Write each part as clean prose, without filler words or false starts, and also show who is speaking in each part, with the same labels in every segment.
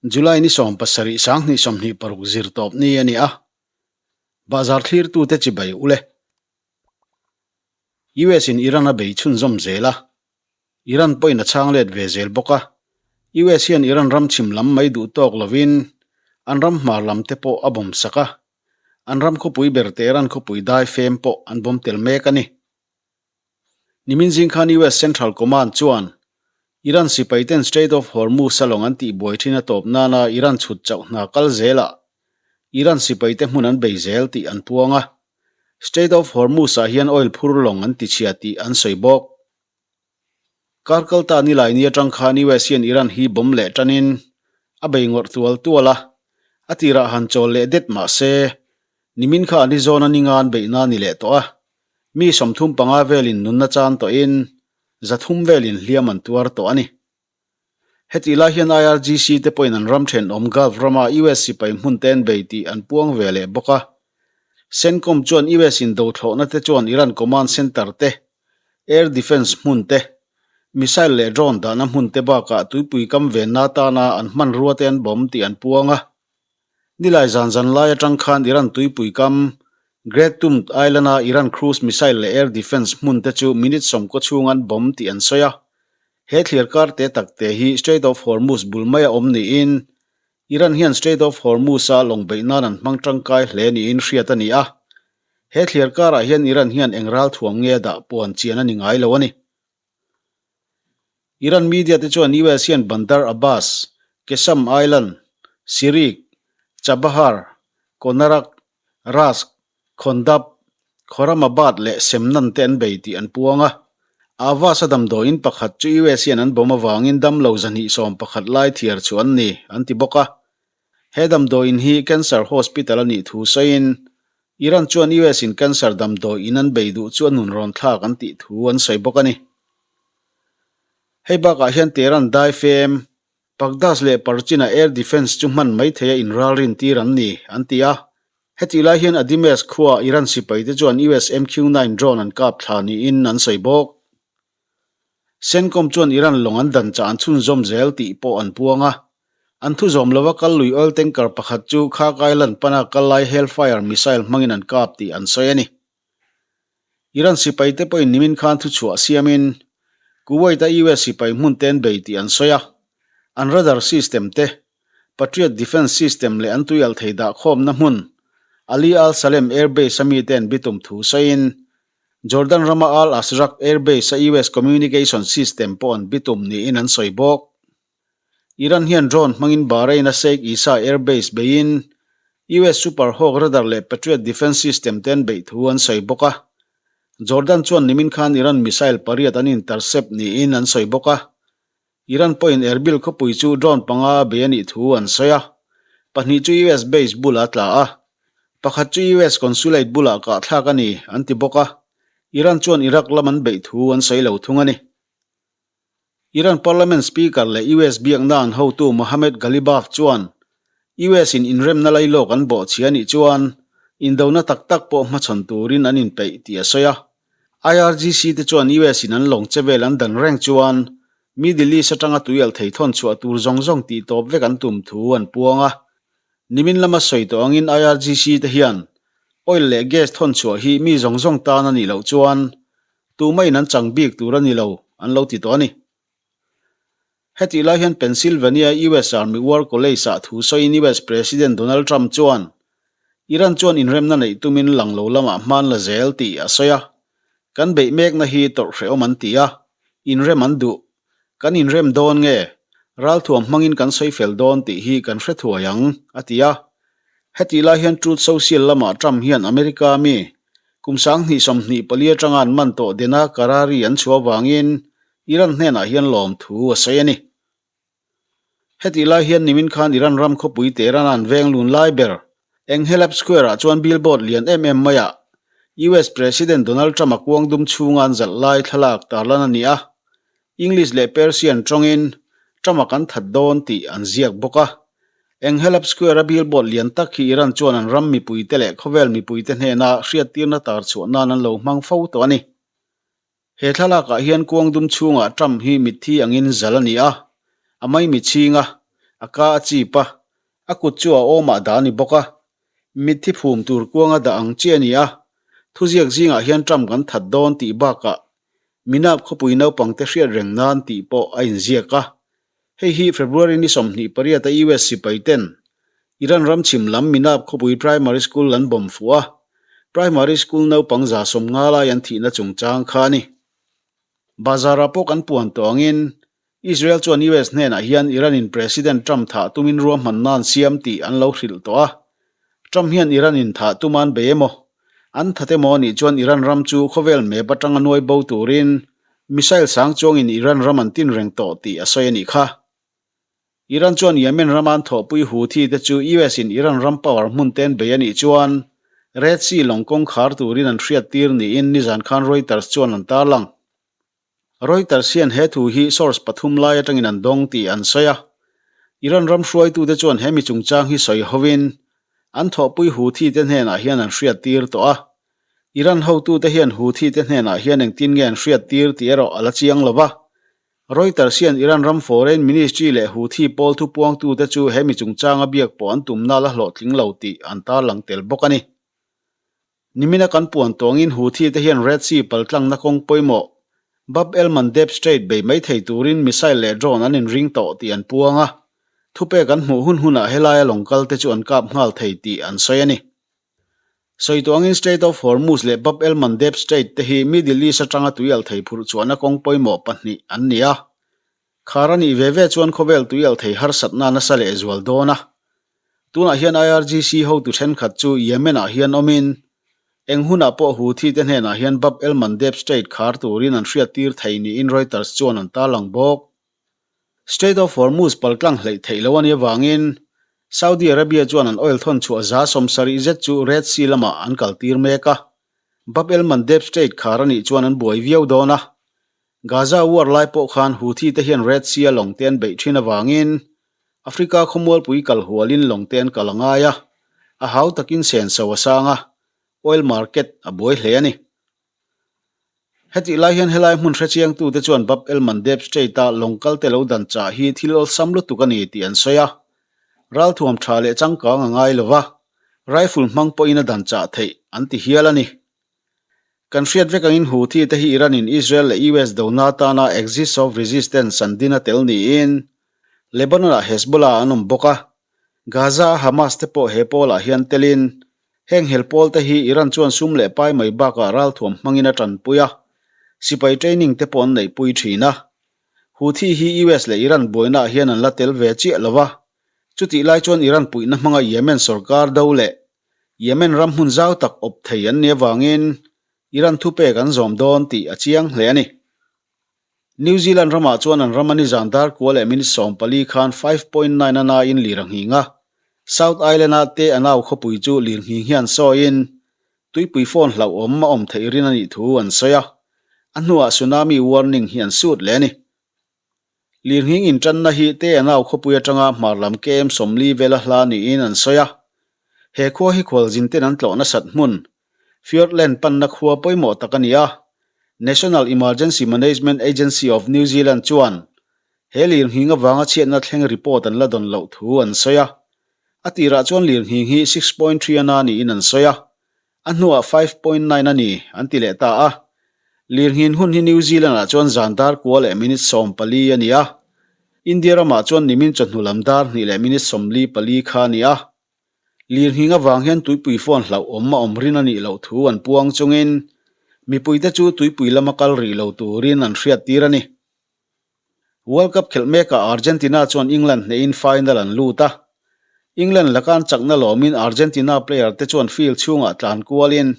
Speaker 1: July ni 17 2026 zir tawp ni a ni a, bahzar thlirtute chibai u le. US in Iran a bei chhunzawm zel a, Iran pawhin a chhang let ve zel bawk a. US hian Iran ram chhim lam mai duh tawk lovin an ram hmar lam te pawh a bawm sak a, an ram khawpui ber Tehran khawpui dai fem pawh an bawm tel mek a ni. Nimin zing khan US Central Command chuan Iran sipaiten Strait of Hormuz a lawng an tihbuai thin a tawp nana Iran chhut chauh hna kal zelah Iran sipaite hmun an bei zel tih an puang a. Strait of Hormuz ah hian oil phur lawng an tichhia tih an sawi bawk. Kar kalta nilai ni atang khan US hian Iran hi bomb leh tanin a bei ngawrh tual tual a, a tirah han chawl leh det mah se nimin kha an i zawn a ninga an beihna a ni leh tawh a. Mi 35 velin nunna chan tawhin 300 velin hliam an tuar tawh a ni. Hetih lai hian IRGC te pawhin an ram thenawm Gulf rama US sipai hmun te an bei tih an puang ve leh bawk a. CENTCOM chuan US in dothlawhna te chuan Iran command center te, air defence hmun te, missile leh drone dahna hmun te bakah tuipui kam venna atana an hmanrua te an bomb tih an puang a. Nilai zan zan lai atang khan Iran tuipui kam Great Tunb Island-a Iran cruise missile leh air defence hmun te chu minute 90 chhung an bomb tih an sawi a. He thlir kar te tak te hi Strait of Hormuz bul maia awm niin Iran hian Strait of Hormuz-a lawng beih nan an hmang tangkai hle niin hriat a ni a. He thlir karah hian Iran hian eng ralthuam nge a dah puan chian a ni ngai lo a ni. Iran media te chuan US hian Bandar Abbas, Qeshm Island, Sirik, Chabahar, Konarak, Rask, Khondab, Khorramabad leh Semnan te an bei tih an puang a. Ahvaz-a damdawiin pakhat chu US hian an bawm avangin damlo 211 lai thiar chu an ni, an ti bawk a. He damdawiin hi Cancer Hospital a nih thu sawiin Iran chuan US in cancer damdawi in an bei duh chu a nun rawn thlak an tih thu an sawi bawk a ni. Hei bakah hian Tehran dai fem, Baghdad leh Parchin-a air defence chu hman mai theia inralrin tir an ni, an ti a. Hetih lai hian Adimes khuaa Iran sipaite chuan US MQ-9 drone an kap thla niin an sawi bawk. CENTCOM chuan Iran lawng an dan chah an chhunzawm zel tih pawh an puang a. An thu zawm lova kal lui oil tanker pakhat chu Khak Island pana kal lai Hellfire missile hmangin an kap tih an sawi a ni. Iran sipaite pawhin nimin khan thuchhuah siamin Kuwait-a US sipai hmun te an bei tih an sawi a. An radar system te, Patriot defence system leh an tuialh thei dahkhawmna hmun Ali Al Salem Air Base-a mite an bitum thu sawiin Jordan rama Al Azraq Air Base-a US communication system pawh an bitum niin an sawi bawk. Iran hian drone hmangin Bahrain-a Sheikh Isa Air Base beiin US Super Hawk radar leh Patriot defence system te an beih thu an sawi bawk a. Jordan chuan nimin khan Iran missile pariat an intercept niin an sawi bawk a. Iran pawhin Erbil khawpui chu drone panga a bei a nih thu an sawi a, pahnih chu US base bulah a tla a, pakhat chu US consulate bulah kahthlak a ni an ti bawk a, Iran chuan Iraq lam an beih thu an sawi lo thung a ni. Iran parliament speaker leh US biakna an hotu Mohammad Ghalibaf chuan US in inremna lailawk an bawhchhia a nih chuan indona tak tak pawh hmachhawn turin an inpeih tih a sawi a. IRGC te chuan US in an lawng che vel an dan reng chuan Middle East atanga tuialh thei thawn chhuah tur zawng zawng tih tawp vek an tum thu an puang a. Nimin lama sawi tawh angin IRGC te hian oil leh gas thawn chhuah hi mi zawng zawng tan a nih loh chuan tumah in an chang bik tur a ni lo an lo ti tawh a ni. Hetih lai hian Pennsylvania US Army War College-ah thu sawiin US President Donald Trump chuan Iran chuan inremna neih tumin lang lo lamah hman la zel tih a sawi a. Kan beih mekna hi tawrh hrehawm an ti a, inrem an duh. Kan inrem dawn nge? Ralthuam hmangin kan sawi fel dawn tih hi kan hre thuai ang, a ti a. Hetih lai hian Truth Social lamah Trump hian America mi kum 2024 atanga an man tawh Dena Karari an chhuah avangin Iran hnenah hian lawmthu a sawi a ni. Hetih lai hian nimin khan Iran ram khawpui Tehran an veng lun lai ber Enghelab Square-ah chuan billboard lian em em maiah US President Donald Trump-a kuang dum chhunga an zalh lai thlalak tarlan a ni a. English leh Persian tawngin Trump-a kan that dawn tih an ziak bawk a. Enghelab Square-a billboard lian tak hi Iran chuan an ram mipuite leh khawvel mipuite hnena hriattirna tar chhuah nan an lo hmang fo tawh a ni. He thlalakah hian kuang dum chhungah Trump hi mitthi angin zal a ni a, a maimi chhing a, A ka a chip a, a kut chu a awmah dah a ni bawk a. Mitthi phum tur kuanga dah ang chi a ni a, thuziak zingah hian Trump kan that dawn tih bakah Minap khawpui naupangte hriat reng nan tih pawh a inziak a. Hei hi February ni 28 a US sipai ten Iran ram chhim lam Minab khawpui primary school an bomb fuh a, primary school naupang 50 lai an thihna chungchang kha a ni. Bazar-ah pawh kan puan tawh angin Israel chuan US hnenah hian Iran-in President Trump thah tumin ruahmanna an siam tih an lo hrilh tawh a. Trump hian Iran-in thah tuma an bei emaw, an that emaw anih chuan Iran ram chu khawvel map atanga nuai bo turin missile sang chuangin Iran ram an tin reng tawh tih a sawi a nih kha. Iran chuan Yemen rama an thawhpui Houthi te chu US-in Iran ram power hmun te an bei anih chuan Red Sea lawng kawng khar turin an hriattir niin nizan khan Reuters chuan an tarlang. Reuters hian he thu hi source pathum lai atangin an dawng tih an sawi a. Iran ram hruaitute chuan he mi chungchang hi sawi hovin an thawhpui Houthi te hnenah hian an hriattir tawh a. Iran hotute hian Houthi te hnenah hian engtin nge an hriattir tih erawh a la chiang lo va. Reuters hian Iran ram Foreign Ministry leh Houthi pawl thupuangtute chu he mi chungchanga biak pawh an tumna la hlawhtling lo tih an tarlang tel bawk a ni. Nimina kan puan tawngin Houthi te hian Red Sea paltlangna kawng pawimawh Bab el Mandeb Strait bei mai thei turin missile leh drone an inring tawh tih an puang a, thupek an hmuh hun hunah helaia lawng kal te chu an kap nghal thei tih an sawi a ni. Sawi tuangin Strait of Hormuz leh Bab el Mandeb Strait te hi Middle East atanga tuialh thei phurh chhuahna kawng pawimawh pahnih an ni a. Khar a nih ve ve chuan khawvel tuialh thei harsatna nasa leh zual dawn a. Tunah hian IRGC hotu thenkhat chu Yemen-ah hian awmin, eng hunah pawh Houthi te hnenah hian Bab el Mandeb Strait khar turin an hriattir thei niin Reuters chuan an tarlang bawk. Strait of Hormuz paltlang hleih theih lo a nih avangin Saudi Arabia chuan an oil thawn chhuah 70% zet chu Red Sea lamah an kaltir mek a. Bab el Mandeb Strait khar a nih chuan an buai viau dawn a. Gaza war lai pawh khan Houthi te hian Red Sea-a lawng te an beih thin avangin Africa khawmualpui kal hualin lawng te an kal a ngai a, a hau takin senso a sang a, oil market a buai hle a ni. Hetih lai hian helai hmun hrechiangtute chuan Bab el Mandeb Strait-a lawng kal te lo dan chah hi thil awlsam lutuk a ni tih an sawi a, ralthuam tha leh changkang a ngai lo va, rifle hmang pawhin a dan chah theih an ti hial a ni. Kan hriat vek angin Houthi te hi Iran in Israel leh US dona atana Axis of Resistance an din a tel niin Lebanon ah Hezbollah an awm bawk a, Gaza a Hamas te pawh he pawl ah hian telin heng hel pawl te hi Iran chuan sum leh pai mai bakah ralthuam hmangin a tanpui a, sipai training te pawh an neihpui thin a. Houthi hi US leh Iran buaina ah hian an la tel ve chiah lo va, chutih lai chuan Iran puihna hmanga Yemen sorkar do leh Yemen ram hmun zau tak awp thei an nih avangin Iran thupek an zawm dawn tih a chiang hle a ni. New Zealand ramah chuan an rama nizan dar kua leh minute 14 khan 5.9 a naiin lir a nghing a, South Island-a Te Anau khawpui chu lir nghing hian sawiin tuipui phone hlauhawm a awm theih rin a nih thu an sawi a, a hnuah tsunami warning hi an sut leh a ni. Lirnghing intanna hi Te Anau khawpui atanga hmar lam KM 40 vela hla niin an sawi a. He khua hi khualzin ten an tlawh nasat hmun, Fiordland panna khua pawimawh tak a ni a. National Emergency Management Agency of New Zealand chuan he lirnghing avanga chhiatna thleng report an la dawn loh thu an sawi a. A tirah chuan lirnghing hi 6.3 a na niin an sawi a. A hnuah 5.9 a ni, an ti leh ta a. Lirnghin hun hi New Zealand-ah chuan zan dar kua leh minute 14 a ni a. India ramah chuan nimin chawhnu lam dar hnih leh minute 44 kha a ni a. Lirnghing avang hian tuipui phone hlauhawm a awm rin a nih loh thu an puang chungin mipuite chu tuipui lama kal rih lo turin an hriattir a ni. World Cup khelh mekah Argentina chuan England hnehin final an lut a. England laka an chakna lawmin Argentina player te chuan field chhungah tlan kualin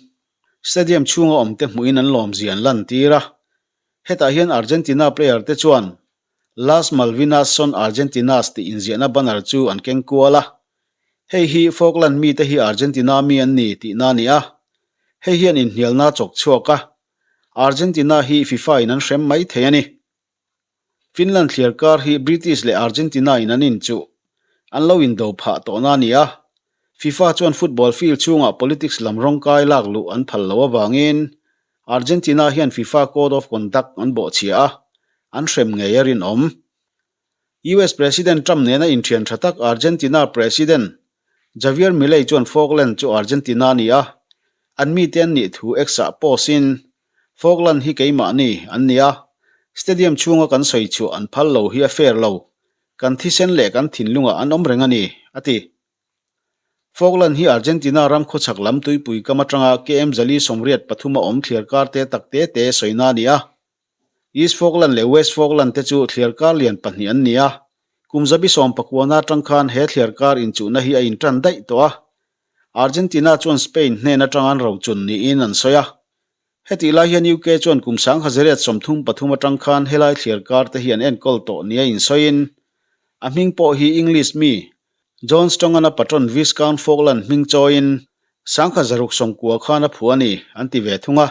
Speaker 1: stadium chhunga awmte hmuhin an lawmzia an lantir a. Hetah hian Argentina player te chuan Las Malvinas son Argentinas tih inziahna banner chu an keng kual a. Hei hi Falkland mite hi Argentina mi an ni tihna a ni a. Hei hian inhnialna a chawk chhuak a. Argentina hi FIFA in an hrem mai thei a ni. Finland thliar kar hi British leh Argentina in an inchuh. An lo indo phah tawhna a ni a. FIFA chuan football field chhungah politics lam rawngkai lak luh an phal loh avangin Argentina hian FIFA Code of Conduct an bawhchhia a, an hrem ngei a rinawm. US President Trump nena inthian tha tak Argentina President Javier Milei chuan Falkland chu Argentina a ni a, an mite an nih thu X-ah post-in, Falkland hi keimahni an ni a, stadium chhunga kan sawi chhuah an phal lo hi a fair lo, kan thisen leh kan thinlungah an awm reng a ni, a ti. Falkland hi Argentina ram khawchhak lam tuipui kam atanga KM 483 a awm thliarkar te tak te te sawina a ni a. East Falkland leh West Falkland te chu thliarkar lian pahnih an ni a, kum zabi sawmpakuana atang khan he thliarkar inchuhna hi a intan daih tawh a. Argentina chuan Spain hnen atang an rochun niin an sawi a. Hetih lai hian UK chuan kum 1933 atang khan helai thliarkar te hi an enkawl tawh nia insawiin a hming pawh hi English mi John Strong-an a patron Viscount Falkland hming chawiin 1690 khan a phuah a ni an ti ve thung a.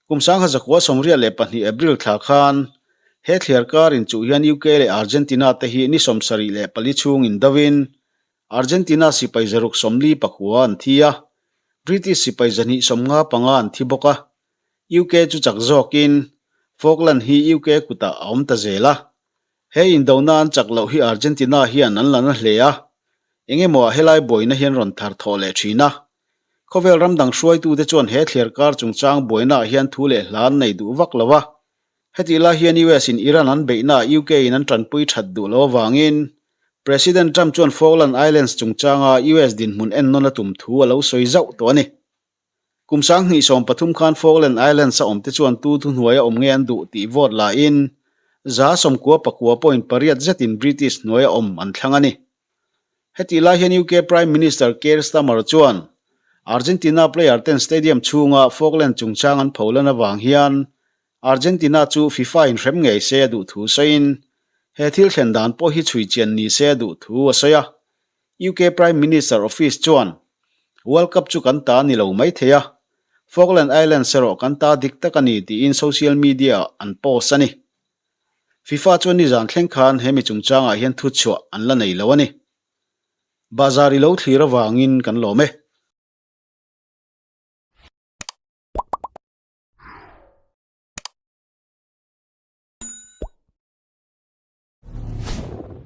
Speaker 1: Kum 1992 April thla khan he thliar kar inchuh hian UK leh Argentina te hi ni 74 chhung indovin Argentina sipai 649 an thi a, British sipai 255 an thi bawk a. UK chu chak zawkin Falkland hi UK kutah a awm ta zel a. He indona an chak loh hi Argentina hian an la na hle a, engemaw ah helai buaina hian rawn thar thawh leh thin a. Khawvel ram dang hruaitute chuan he thliar kar chungchang buainaah hian thu leh hla an nei duh vak lo a. Hetih lai hian US in Iran an beihnaah UK in an tanpui that duh lo avangin President Trump chuan Falkland Islands chungchanga US dinhmun ennawn a tum thu a lo sawi zauh tawh a ni. Kum 2013 khan Falkland Islands a awmte chuan tu thuhnuaia awm nge an duh tih vote lain 99.8 zetin British hnuaia awm an thlang a ni. Hetih lai hian UK Prime Minister Keir Starmer chuan Argentina player ten stadium chhunga Falkland chungchang an pholan avang hian Argentina chu FIFA in hrem ngei se a duh thu sawiin he thil thlen dan pawh hi chhui chian ni se a duh thu a sawi a. UK Prime Minister Office chuan World Cup chu kan ta ni lo mai thei a, Falkland Islands erawh kan ta dik tak a ni tiin social media ah an post a ni. FIFA chuan nizan thleng khan he mi chungchangah hian thuchhuah an la nei lo a ni. Bazar i lo thlir avangin kan lawm e.